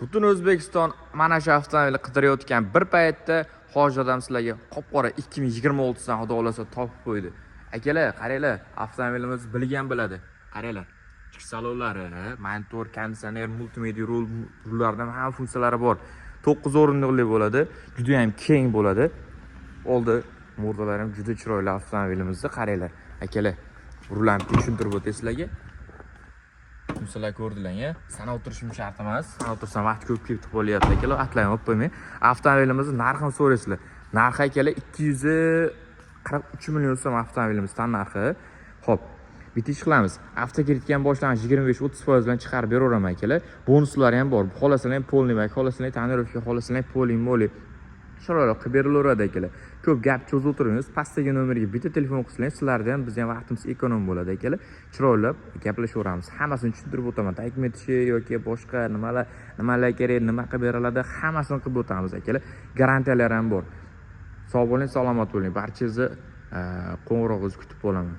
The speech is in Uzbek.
Butun O'zbekiston mana shu avtomobilni qidirayotgan bir paytda Hoji dadam sizlarga qop-qora 2026 dan, xudo xohlasa, topib qo'ydi. Akalar, qaranglar, avtomobilimiz bilgan biladi. Qaranglar. Ichki salonlari, monitor, konditsioner, multimedia rul, rullardan hamma funksiyalari bor. 9 o'rindiqli bo'ladi, juda ham keng bo'ladi. Oldi морда lari ham juda chiroyli avtomobilimizda, qaranglar. Akalar, rullarni tushuntirib o'tay sizlarga. Funksiyalar ko'rdilar, ya. Sanab o'tirishim shart emas. Sanab o'tirsam, vaqt ko'p ketib qolyapti, akalar, atlayman, olib qo'ymang. Avtomobilimizni narxini so'raysizlar. Narxi, akalar, 243 million so'm avtomobilimiz tan narxi. Xo'p, bitta ish qilamiz. Avtokreditga ham boshlang'ich 25-30% bilan chiqarib beraveraman, akalar. Bonuslari ham bor. Xohlasalar ham полный бак, xohlasalar тонировка, xohlasalar poli moli chiroyli qilib berilaveradi, akalar. Ko'p gap cho'zib o'tirmaymiz. Pastdagi nomerga bitta telefon qilsanglar, sizlarda ham, bizni ham vaqtimiz эконом bo'ladi, akalar. Chiroylab gaplashaveramiz. Hammasini tushuntirib o'taman. Dokument ishi yoki boshqa nimalar, nimalar kerak, nima qilib beriladi, hammasini qilib o'tamiz, akalar. Garantiyalar ham bor. Sog' bo'ling, salomat bo'ling. Barchangizni qo'ng'irog'ingizni kutib qolaman.